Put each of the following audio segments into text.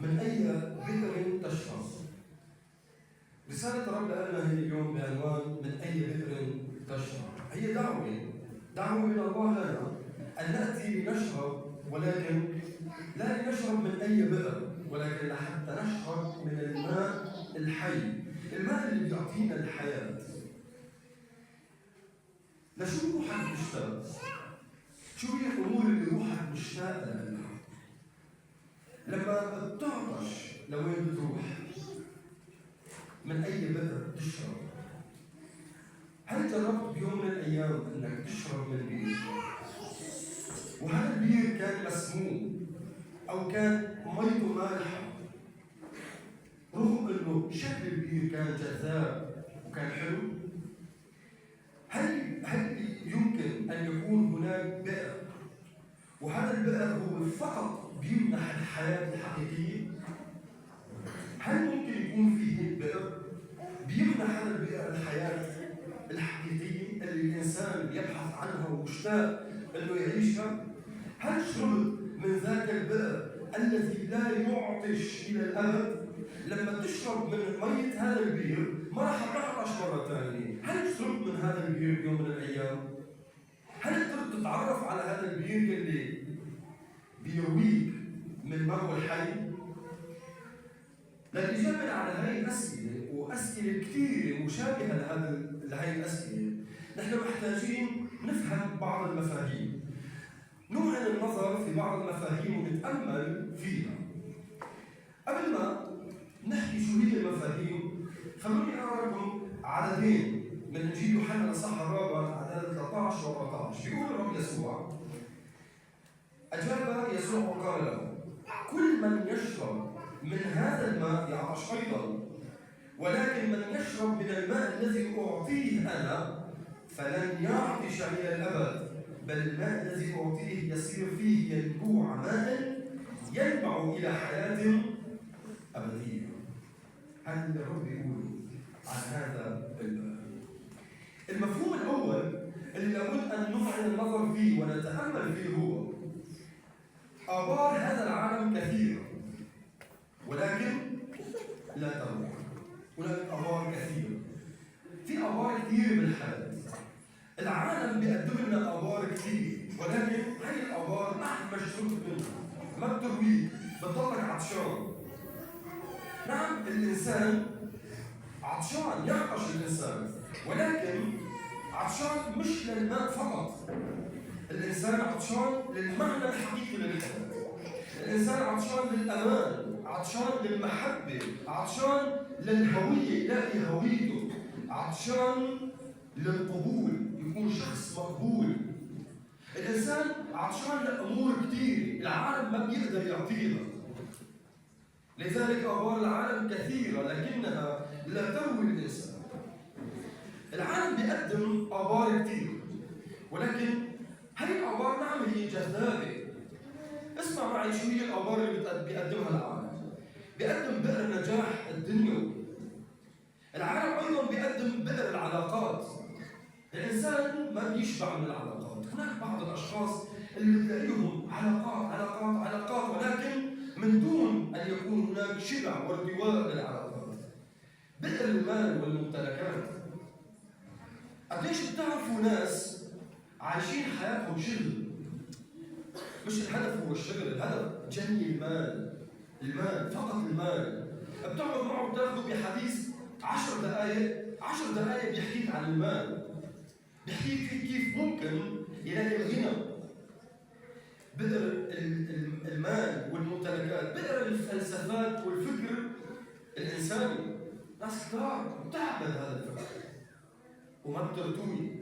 من أي بئر تشرب؟ رسالة الرب لنا هي اليوم بعنوان من أي بئر تشرب. هي دعوة من الله لنا أن نأتي لنشرب، ولكن لا لنشرب من أي بئر، ولكن لحتى نشرب من الماء الحي، الماء اللي بيعطينا الحياة. لشو روحك مشتاق؟ شو هي الأمور اللي روحك مشتاقة لها؟ لما بتعطش لوين بتروح؟ من أي بئر تشرب؟ هل جربت بيوم من الأيام أنك تشرب من بئر؟ وهذا البير كان مسموم أو كان ميته مالحة، رغم أنه شكل البير كان جذاب وكان حلو. هل يمكن أن يكون هناك بئر وهذا البئر هو فقط بيمنح الحياة الحقيقية؟ هل ممكن يكون فيه بئر بيمنح هذا البئر الحياة الحقيقية اللي الإنسان بيبحث عنها ومشتاق أنه يعيشها؟ هل شربت من ذاك البئر الذي لا يعطش إلى الأبد؟ لما تشرب من مية هذا البئر ما راح تعطش مرة ثانية. هل شربت من هذا البئر بيوم من الأيام؟ هل قدرت تتعرف على هذا البئر اللي بيرويك من ماء الحي؟ للإجابة على هذه الأسئلة وأسئلة كثيرة مشابهة لهذه الأسئلة، نحن محتاجين نفهم بعض المفاهيم، نمعن النظر في بعض المفاهيم ونتأمل فيها. قبل ما نحكي شو هي المفاهيم، خلوني أقرأ لكم عددين من إنجيل يوحنا الإصحاح الرابع، عدد 13 و 14. بيقول الرب يسوع: أجاب يسوع وقال له: كل من يشرب من هذا الماء يعطش أيضا، ولكن من يشرب من الماء الذي أعطيه أنا فلن يعطش إلى الأبد، بل الماء الذي أعطيه يصير فيه ينبوع ماء ينبع إلى حياة أبدية. هذا اللي الرب بيقوله عن هذا الباب. المفهوم الأول اللي لابد أن نمعن النظر فيه ونتأمل فيه هو آبار هذا العالم كثيرة ولكن لا تروح. هناك آبار كثيرة، في آبار كثيرة بالحياة. العالم بيقدم لنا آبار كثيرة، ولكن هاي الآبار مهما شربت منها ما بترويك، بتضلك عطشان. نعم الإنسان عطشان، يعطش الإنسان، ولكن عطشان مش للماء فقط. الإنسان عطشان للمعنى الحقيقي للحياة. الإنسان عطشان للأمان، عطشان للمحبة، عطشان للهوية، يلاقي هويته، عطشان للقبول، يكون شخص مقبول. الإنسان عطشان لأمور كثيرة العالم ما بيقدر يعطيها. لذلك آبار العالم كثيرة لكنها لا تروي الإنسان. العالم بيقدم آبار كثير، ولكن هاي الآبار نعم هي جذابة. اسمع معي شو هي الآبار اللي بيقدمها العالم. بيقدم بئر النجاح الدنيوي. العالم أيضا بيقدم بئر العلاقات. الإنسان ما بيشبع من العلاقات. هناك بعض الأشخاص اللي بتلاقيهم علاقات علاقات علاقات، ولكن من دون أن يكون هناك شبع وارتواء للعلاقات. بئر المال والممتلكات. قديش بتعرفوا ناس عايشين حياتهم شغل؟ مش الهدف هو الشغل، الهدف جني المال، المال فقط المال. بتقعد معه بتاخذه بحديث 10 دقائق، 10 دقائق بيحكيك عن المال، بيحكيك كيف ممكن يلاقي الغنى. بئر المال والممتلكات، بئر الفلسفات والفكر الإنساني. ناس كثار بتعبد هذا الفكر وما بترتوي.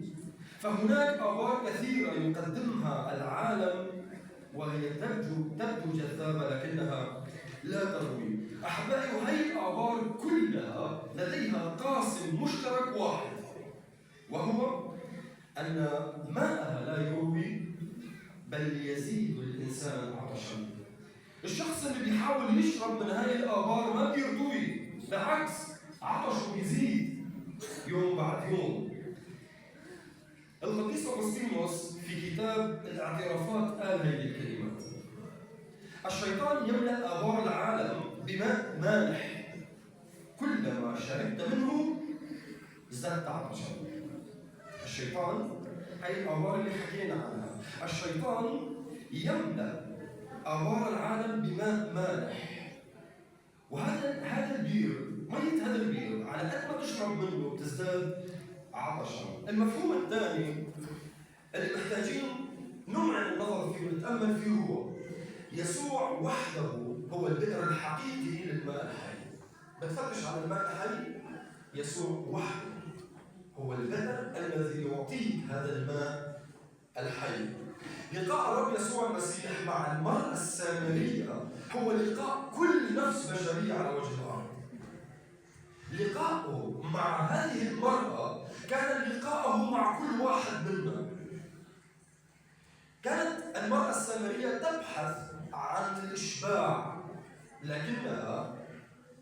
فهناك آبار كثيرة يقدمها العالم وهي تبدو جذابة لكنها لا تروي. أحبائي، وهي الآبار كلها لديها قاسم مشترك واحد، وهو أن ماءها لا يروي بل يزيد الإنسان عطشا. الشخص اللي بيحاول يشرب من هاي الآبار ما بيرتوي، بالعكس عطشه بيزيد يوم بعد يوم. القديس أغسطينوس في كتاب الاعترافات قال هذه الكلمات: الشيطان يملأ آبار العالم بماء مالح، كلما شربت منه ازددت عطشا. الشيطان، هي الآبار اللي حكينا عنها، الشيطان يملأ آبار العالم بماء مالح، وهذا البير، مية هذا البير على قد ما تشرب منه بتزداد عطشا. المفهوم الثاني اللي محتاجين نمعن النظر فيه ونتأمل فيه هو يسوع وحده هو البئر الحقيقي للماء الحي. بتفتش على الماء الحي، يسوع وحده هو البئر الذي يعطيك هذا الماء الحي. لقاء الرب يسوع المسيح مع المرأة السامرية هو لقاء كل نفس بشرية على وجه الأرض. لقاؤه مع هذه المرأة كان لقاءه مع كل واحد منا. كانت المرأة السامرية تبحث عن الإشباع، لكنها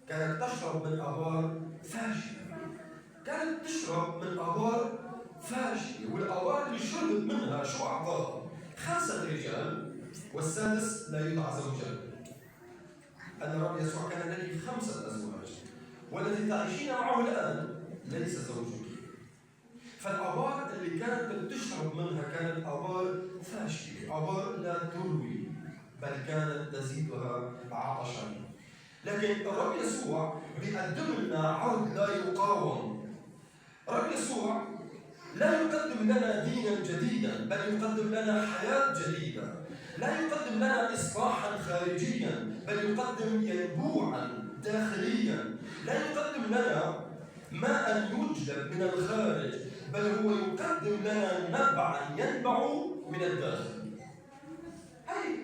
كانت تشرب من آبار فاشلة. كانت تشرب من آبار فاشلة، والآبار اللي شربت منها شو أعطاها؟ 5 رجال والسادس لا يدعى زوجا. أن الرب يسوع كان لديه 5 أزواج، والذي تعيشين معه الآن ليس زوجك. فالآبار اللي كانت بتشرب منها كانت آبار فاشلة، آبار لا تروي، بل كانت تزيدها عطشا. لكن الرب يسوع بيقدم لنا عرض لا يقاوم. الرب يسوع لا يقدم لنا دينا جديدا، بل يقدم لنا حياة جديدة. لا يقدم لنا إصلاحا خارجيا، بل يقدم ينبوعا داخليا. لا يقدم لنا ماء يجلب من الخارج، بل هو يقدم لنا نبعا ينبع من الداخل.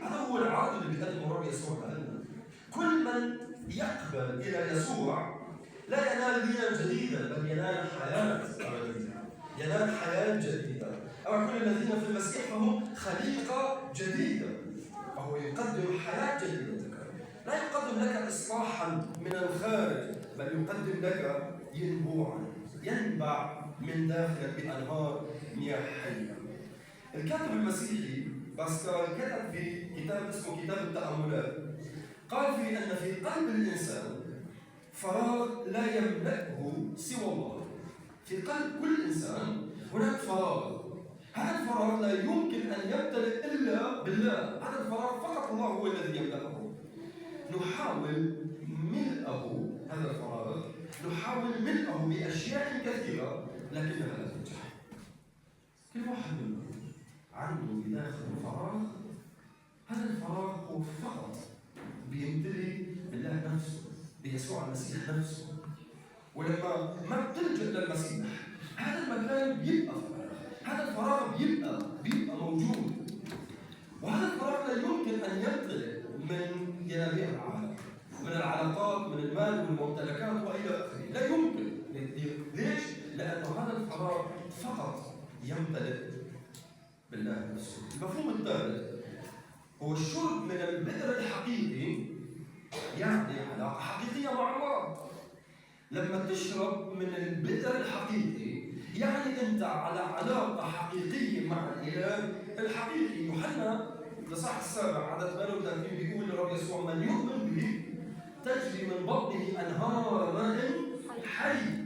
هذا هو العرض اللي بيقدمه الرب يسوع لنا. كل من يقبل إلى يسوع لا ينال دينا جديدا، بل ينال حياة أبدية، ينال حياة جديدة. أما كل الذين في المسيح فهم خليقة جديدة، فهو يقدم حياة جديدة لك. لا يقدم لك إصلاحا من الخارج، بل يقدم لك ينبوعا ينبع من داخلك بأنهار مياه حية. الكاتب المسيحي باسكال كتب في كتاب اسمه كتاب التأملات، قال فيه أن في قلب الإنسان فراغ لا يملأه سوى الله. في قلب كل إنسان هناك فراغ، هذا الفراغ لا يمكن أن يمتلئ إلا بالله. هذا الفراغ فقط الله هو الذي يملأه. نحاول ملئه، هذا الفراغ نحاول ملئه بأشياء كثيرة لكنها لا تنجح. كل واحد منا عنده بداخله فراغ، هذا الفراغ هو فقط بيمتلي بالله نفسه، بيسوع المسيح نفسه. ولما ما بتلجأ للمسيح هذا المكان بيبقى فراغ، هذا الفراغ بيبقى موجود، وهذا الفراغ لا يمكن أن يمتلئ من ينابيع العالم، من العلاقات، من المال والممتلكات وإلى آخره. لا يمكن. ليش؟ لأن هذا الفراغ فقط يمتلئ بالله نفسه. المفهوم الثالث هو الشرب من البئر الحقيقي، يعني علاقة حقيقية مع الله. لما تشرب من البئر الحقيقي يعني أنت على علاقة حقيقية مع الإله الحقيقي. يوحنا الإصحاح 7 عدد 38 بيقول الرب يسوع: من يؤمن به تجري من بطنه أنهار ماء حي.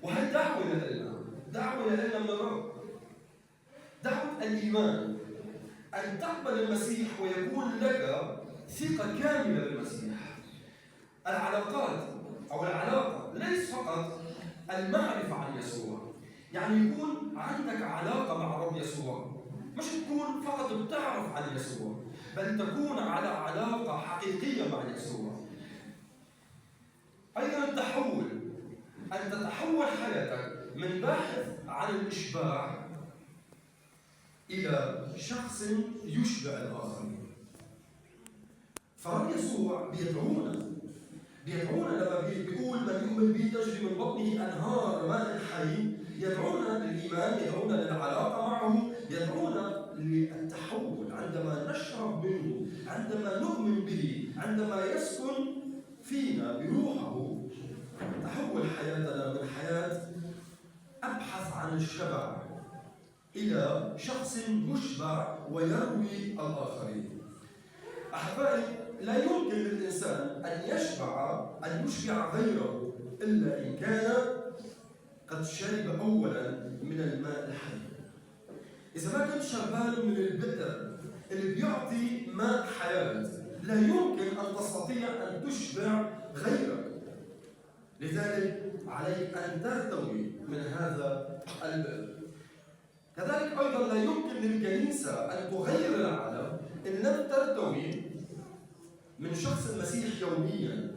وهي دعوة لنا، دعوة لنا من الرب، دعوة الإيمان، أن تقبل المسيح ويكون لك ثقة كاملة بالمسيح. العلاقات أو العلاقة ليس فقط المعرفة عن يسوع، يعني يكون عندك علاقة مع الرب يسوع، مش تكون فقط بتعرف عن يسوع، بل تكون على علاقة حقيقية مع يسوع. أيضا التحول، أن تتحول حياتك من باحث عن الإشباع إلى شخص يشبع الآخرين. فالرب يسوع بيدعونا لما بيقول من يؤمن به تجري من بطنه أنهار ماء حي، يدعونا للإيمان، يدعونا للعلاقة معه، يدعونا للتحول. عندما نشرب منه، عندما نؤمن به، عندما يسكن فينا بروحه، تحول حياتنا من حياة أبحث عن الشبع إلى شخص يشبع ويروي الآخرين. أحبائي، لا يمكن للإنسان أن يشبع غيره إلا إن كان قد شرب أولا من الماء الحي. إذا ما كنت شربان من البئر اللي بيعطي ماء حياة، لا يمكن أن تستطيع أن تشبع غيرك. لذلك عليك أن ترتوي من هذا البئر. كذلك أيضا لا يمكن للكنيسة أن تغير العالم إن لم ترتوي من شخص المسيح يوميا،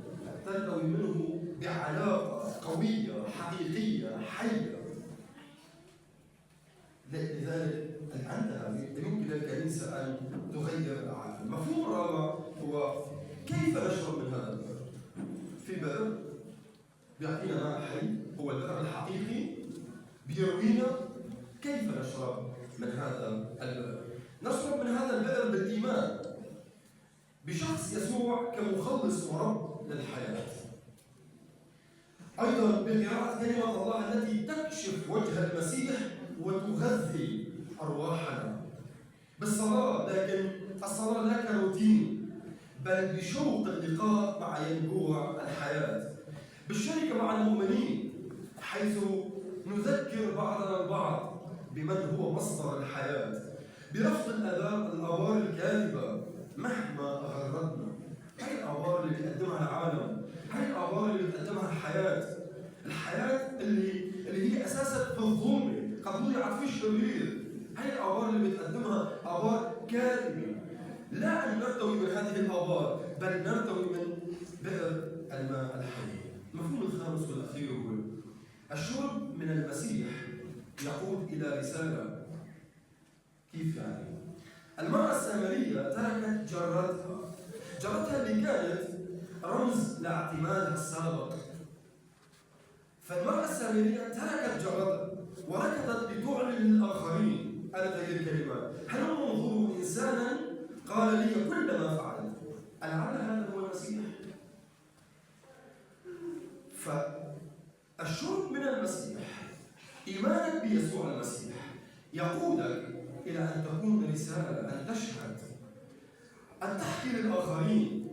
ترتوي منه بعلاقة قوية حقيقية حية. لذلك عندها يمكن للكنيسة أن تغير العالم. المفهوم الرابع هو كيف نشرب من هذا البئر؟ في بئر بيعطينا ماء حي، هو البئر الحقيقي بيروينا. كيف نشرب من هذا البئر؟ نشرب من هذا البئر بالإيمان بشخص يسوع كمخلص ورب للحياة. أيضا بقراءة كلمة الله التي تكشف وجه المسيح وتغذي أرواحنا. بالصلاة، لكن الصلاة لا كروتين، بل بشوق اللقاء مع ينبوع الحياة. بالشركة مع المؤمنين، حيث نذكر بعضنا البعض بمن هو مصدر الحياة. برفض الآبار الكاذبة مهما غرتنا. هاي الآبار اللي بيقدمها العالم، هاي الآبار اللي بتقدمها الحياة، الحياة اللي هي أساسا في الظلمة، قد وضعت في الشرير. هاي الآبار اللي بتقدمها آبار كاذبة. لا أن نرتوي من هذه الآبار، بل نرتوي من بئر الماء الحي. المفهوم الخامس والأخير هو الشرب من المسيح يقود إلى رسالة. كيف يعني؟ المرأة السامرية تركت جرتها اللي كانت رمز لاعتمادها السابق. فالمرأة السامرية تركت جرتها وركضت لتعلن للآخرين. قالت هذه الكلمات: هلم انظروا إنسانا قال لي كل ما فعلت، ألعل هذا هو المسيح؟ فالشرب من المسيح، إيمانك بيسوع المسيح، يقودك إلى أن تكون رسالة، أن تشهد، أن تحكي للآخرين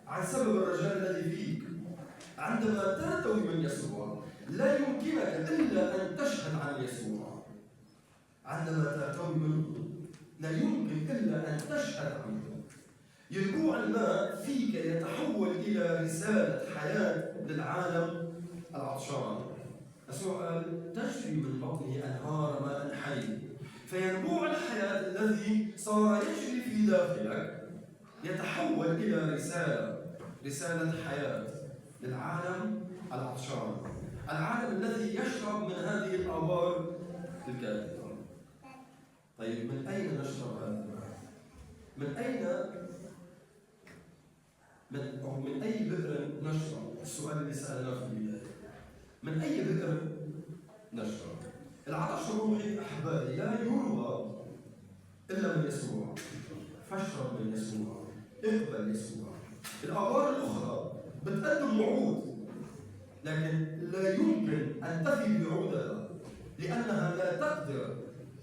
عن سبب الرجاء الذي فيك. عندما ترتوي من يسوع لا يمكنك إلا أن تشهد عن يسوع. عندما ترتوي منه لا يمكن إلا أن تشهد عنه. ينبوع الماء فيك يتحول إلى رسالة حياة للعالم العطشان. يسوع قال: تجري من بطنه أنهار ماء حي. فينبوع الحياة الذي صار يجري في داخلك يتحول إلى رسالة، رسالة حياة للعالم العطشان، العالم الذي يشرب من هذه الآبار الكاذبة. طيب، من أين نشرب هذا الماء؟ من أين من أو من أي بئر نشرب؟ السؤال اللي سألناه في البداية، من أي بئر نشرب؟ العطش الروحي أحبائي لا يروى إلا من يسوع. فاشرب من يسوع، اقبل يسوع. الآبار الأخرى بتقدم وعود، لكن لا يمكن أن تفي بوعودها لأنها لا تقدر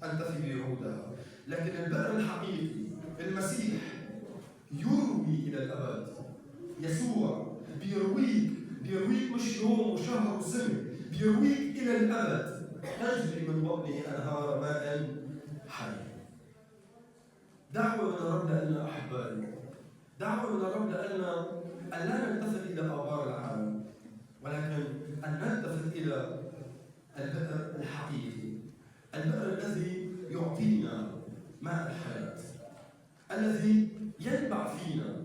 أن تفي بوعودها. لكن البئر الحقيقي المسيح يروي إلى الأبد. يسوع بيرويك، بيرويك مش يوم وشهر وسنة، بيرويك إلى الأبد. تجري من بطنه أنهار ماء حي. دعوة من الرب لنا أحبائي، دعوة من الرب لنا أن لا نلتفت إلى آبار العالم، ولكن أن نلتفت إلى البئر الحقيقي، البئر الذي يعطينا ماء الحياة، الذي ينبع فينا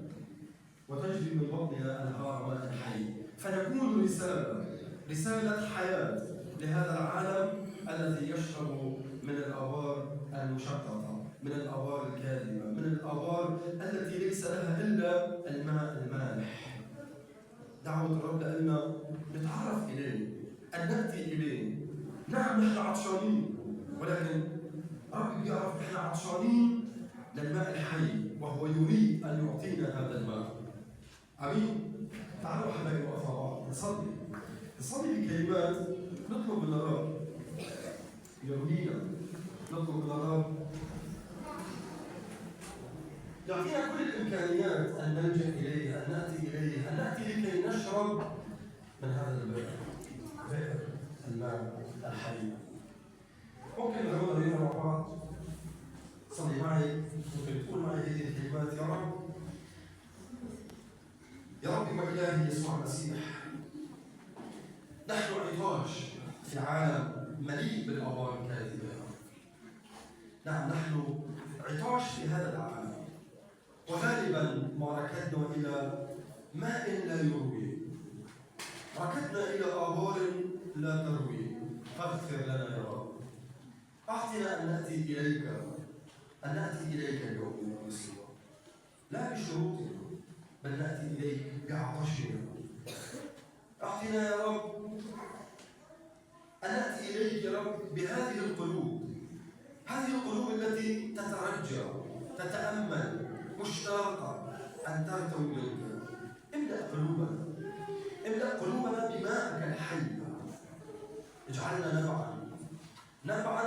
وتجري من بطننا أنهار ماء حي. فنكون رسالة، رسالة حياة لهذا العالم الذي يشرب من الآبار المشققة، من الآبار الكاذبة، من الآبار التي ليس لها إلا الماء المالح. دعوة الرب لنا نتعرف إليه، أن نأتي إليه. نعم نحن عطشانين، ولكن رب بيعرف نحن عطشانين للماء الحي، وهو يريد أن يعطينا هذا الماء. آمين. تعالوا حبايبي نوقف مع بعض، نصلي، نصلي بكلمات نطلب من الرب يروينا، نطلب من الرب يعطينا كل الإمكانيات أن نلجأ إليه، أن نأتي إليه، أن نأتي لكي نشرب من هذا البئر، بئر الماء الحي. ممكن نغمض عيوننا مع بعض؟ صلي معي، ممكن تقول معي هذه الكلمات: يا رب، يا ربي وإلهي يسوع المسيح، نحن عطاش في عالم مليء بالآبار الكاذبة. نعم، نحن عطاش في هذا العالم، وغالبا ما ركضنا إلى ماء لا يروي، ركضنا إلى آبار لا تروي. فاغفر لنا يا رب، أعطنا أن نأتي إليك، أن نأتي إليك اليوم يا يسوع، لا بشروطنا بل نأتي إليك بعطشنا. أعطنا يا رب أن نأتي إليك يا رب بهذه القلوب، هذه القلوب التي تترجى، تتأمل، مشتاقة أن ترتوي منك. املأ قلوبنا، املأ قلوبنا بماءك الحي. اجعلنا نبعا، نبعا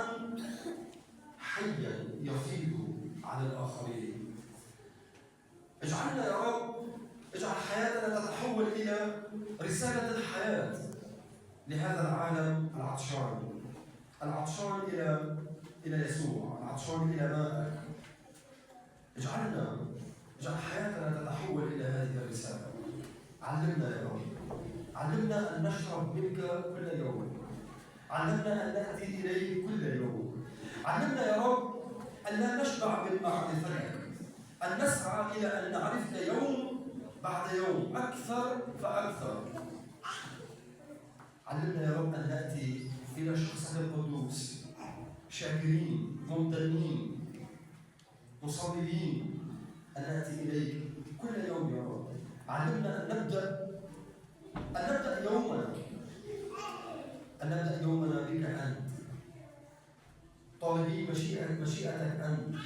حيا يفيض على الآخرين. اجعلنا يا رب، اجعل حياتنا تتحول إلى رسالة الحياة لهذا العالم العطشان، العطشان إلى يسوع، العطشان إلى مائك. اجعل حياتنا تتحول إلى هذه الرسالة. علمنا يا رب، علمنا أن نشرب منك كل يوم، علمنا أن نأتي إليك كل يوم، علمنا يا رب أن لا نشبع من معرفتك، أن نسعى إلى أن نعرفك يوم بعد يوم أكثر فأكثر. علمنا يا رب أن نأتي إلى شخصك القدوس شاكرين، ممتنين، مصلين، أن نأتي إليك كل يوم يا رب. علمنا أن نبدأ يومنا، أن نبدأ يومنا بك أنت، طالبين مشيئتك أنت،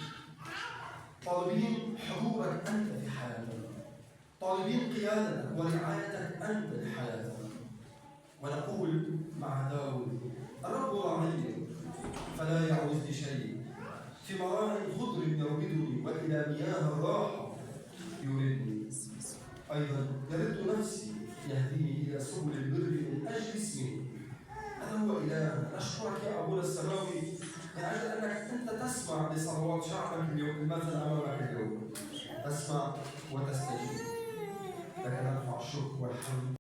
طالبين حضورك أنت في حياتنا، طالبين قيادتك ورعايتك أنت لحياتنا. ونقول مع داود: الرب راعي فلا يعوزني شيء، في مراعي خضر يربدني وإلى مياه الراحة يردني. أيضا يرد نفسي، يهديني إلى سبل البر من أجل اسمه. هذا هو إلهنا. نشكرك يا أبونا السماوي من أجل أنك أنت تسمع لصلوات شعبك اليوم، المثل أمامك اليوم، تسمع وتستجيب. لك نرفع الشكر والحمد.